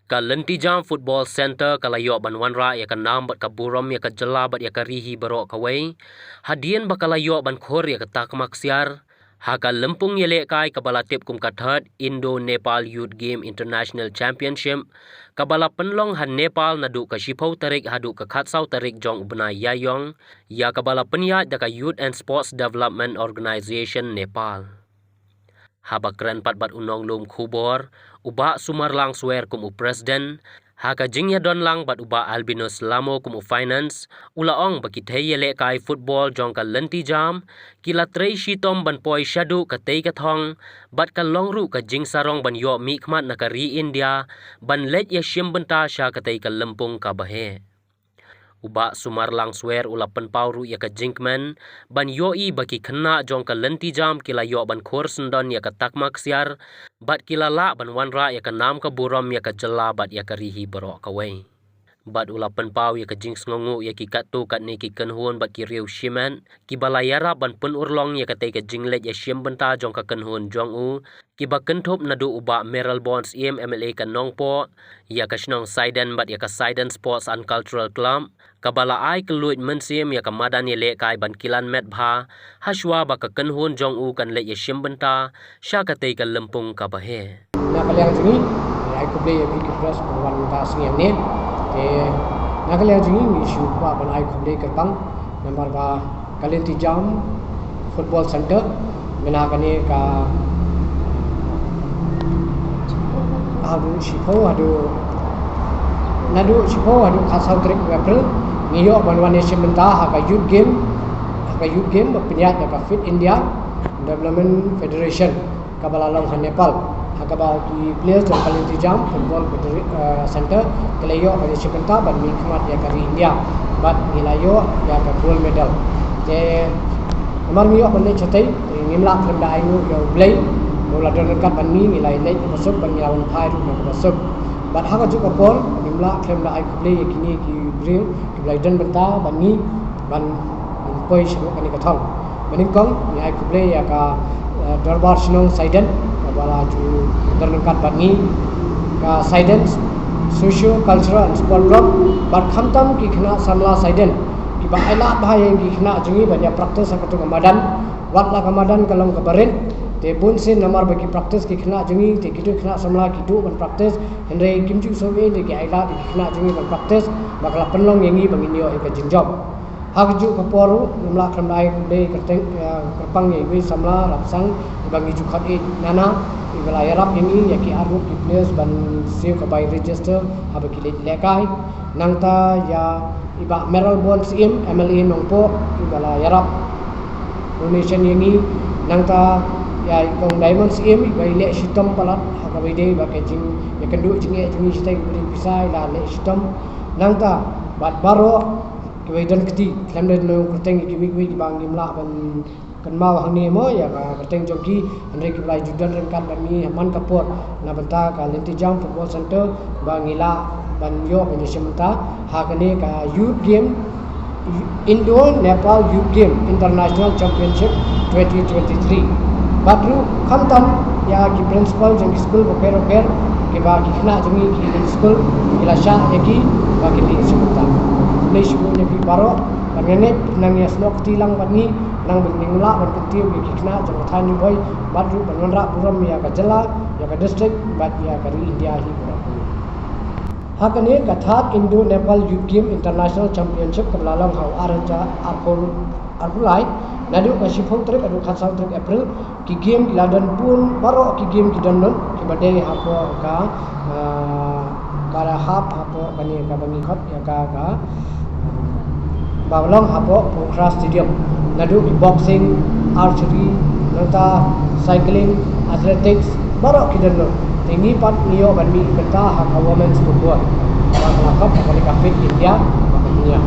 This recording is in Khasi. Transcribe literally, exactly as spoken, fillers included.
Ka Lynti Jam Football Centre ka la ïoh ban wanrah ïa ka nam bad ka burom ïa ka jylla bad ïa ka ri hi baroh kawei, hadien ba ka la ïoh ban khur ïa ka takma ksiar ha ka lympung ïalehkai kaba la tip kum ka Third Indo-Nepal Youth Game International Championship, kaba la pynlong ha Nepal naduh ka shiphew tarik haduh ka khatsaw tarik jong u bnai Ïaïong, ïa kaba la pynïaid da ka Youth and Sports Development Organisation Nepal. Haba kren pat bad u nonglum khubor, u Bah Sumarlang Swer kum u president, ha ka jingïadon lang bad u Bah Albinus Lamo kum u finance, u la ong ba ki thei ïalehkai football jong ka Lynti Jam ki la trei shitom ban poi shaduh katei ka thong, bad ka long ruh ka jingsarong ban ïoh mihkhmat na ka ri India ban leit ïashim bynta sha katei ka lympung kaba heh. U Bah Sumarlang Swer u la pynpaw ruh ïa ka jingkmen ban ïohi ba ki khynnah jong ka Lynti Jam ki la ïoh ban khur syndon ïa ka takma ksiar, bad ki la lah ban wanrah ïa ka nam ka burom ïa ka jylla bad ïa ka ri hi baroh kawei. Bad u la pynpaw ïa ka jingsngewnguh ïa ki katto katne ki kynhun bad ki riew shimet kiba la ïarap ban pynurlong ïa katei ka jingleit ïashim bynta jong ka kynhun jong u, kiba kynthup naduh u Bah Mayralborn Syiem, M L A ka Nongpoh, ïa ka shnong Saiden bad ïa ka Saiden Sports and Cultural Club, kaba la ai kylluid mynsiem ïa ka madan ïalehkai ban kilan met bha, hashwa ba ka kynhun jong u kan leit ïashim bynta sha katei ka lympung kaba heh. Na ka liang jong ngi, ngi ai khublei ïa phi ki press ba wan mynta sngi hangne. Te na ka liang jong ngi, ngi shu kwah ban ai khublei kyrpang namar ba ka Lynti Jam Football Centre mynta kane ka haduh shiphew haduh, naduh shiphew haduh khatsaw tarik April, ngi ïoh ban wan ïashim bynta ha ka youth game, ha ka youth game ba pynïaid da ka Fit India Development Federation kaba la long ha Nepal, ha kaba ki players jong ka Lynti Jam Football Federa-, eh, Centre ki la ïoh ban ïashim bynta ban mihkhmat ïa ka ri India, bad ngi la ïoh ïa ka gold medal. Te namar ngi ïoh ban leit shatei, te ngim lah khlem da ai nguh ïa U Blei ba u la don ryngkat bad ngi, ngi la leit kaba suk bad ngi la wan phai ruh kaba suk. Bad ha kajuh ka por ngim lah khlem da ai khublei ïa kine ki briew kiba la ïadon bynta bad ngi ban, ban poi shaduh kane ka thong. Banyngkong ngi ai khublei ïa ka, eh, Dorbar Shnong Saiden kaba la ju don ryngkat bad ngi, ka Saiden Socio Cultural and Sport Club, bad khamtam ki khynnah samla Saiden kiba ailad bha ïa ki khynnah jong ngi ban ïa practice ha kato ka madan. Wat la ka madan ka long kaba rit, te bunsien namar ba ki practice ki khynnah jong ngi, te kito ki khynnah samla ki duh ban practice, hynrei kim ju sngewbha, te ki ailad ïa ki khynnah jong ngi ban practice, ba ka la pynlong ïa ngi ba ngin ïoh ïa ka jingjop. Ha kajuh ka por ruh ngim lah khlem da ai khublei kyrteng, eh, kyrpang ïa iwei i samla Rapsang iba ngi ju khot ïeit Nana, iba la ïarap ïa ngi, ïa ki arngut ki players ban siew ka bai register haba ki leit lehkai. Nangta ïa i Bah Mayralborn Syiem, M L A Nongpoh, iba la ïarap donation ïa ngi. Nangta ïa i Kong Diamond Syiem iba i leh shitom palat ha kaba ïadei bad ka jing, ïakynduh jingeh jong ngi shatei, ka ba dei pisa i la leh shitom. Nangta bad baroh kiba i don kti, khlem da ïa kyrteng ïa kiwei kiwei kiba ngim lah ban kynmaw hangne mo ïa ka kyrteng jong ki, hynrei kiba la ju don ryngkat bad ngi ha man ka por na bynta ka Lynti Jam Football Centre, ba ngi lah ban ïoh ban ïashim bynta ha kane ka Youth Game, Indo Nepal Youth Game International Championship twenty twenty-three. Bad ruh khamtam ïa ki principal jong ki skul bapher bapher kiba ki khynnah jong ngi ki leit skul, ki la shah ïa ki ba kin leit ïashim bynta. Khublei shibun ïa phi baroh, bad nga ngeit nang ïasnoh kti lang bad ngi, nang ban ngin lah ban kyntiew ïa ki khynnah jong ka thaiñ Ri Bhoi, bad ruh ban wanrah burom ïa ka jylla, ïa ka district bad ïa ka ri India hi baroh. Ha kane ka Third Indo Nepal Youth Game International Championship kaba la long ha u ar hajar arphew, arphew lai, naduh ka shiphew tarik haduh khatsaw tarik April, ki game ki la don bun, baroh ki game ki don lut, kiba dei hapoh ka, ah, ka la hap hapoh kane kaba ngi khot ïa ka, ka, ah, ba long hapoh Pokhara Stadium. Naduh ki boxing, archery, nangta cycling, athletics, baroh ki don lut. Te ngi pat ngi ïoh ban mih bynta ha ka women's football, ba la khot ha kane ka Fit India ba ka dunya.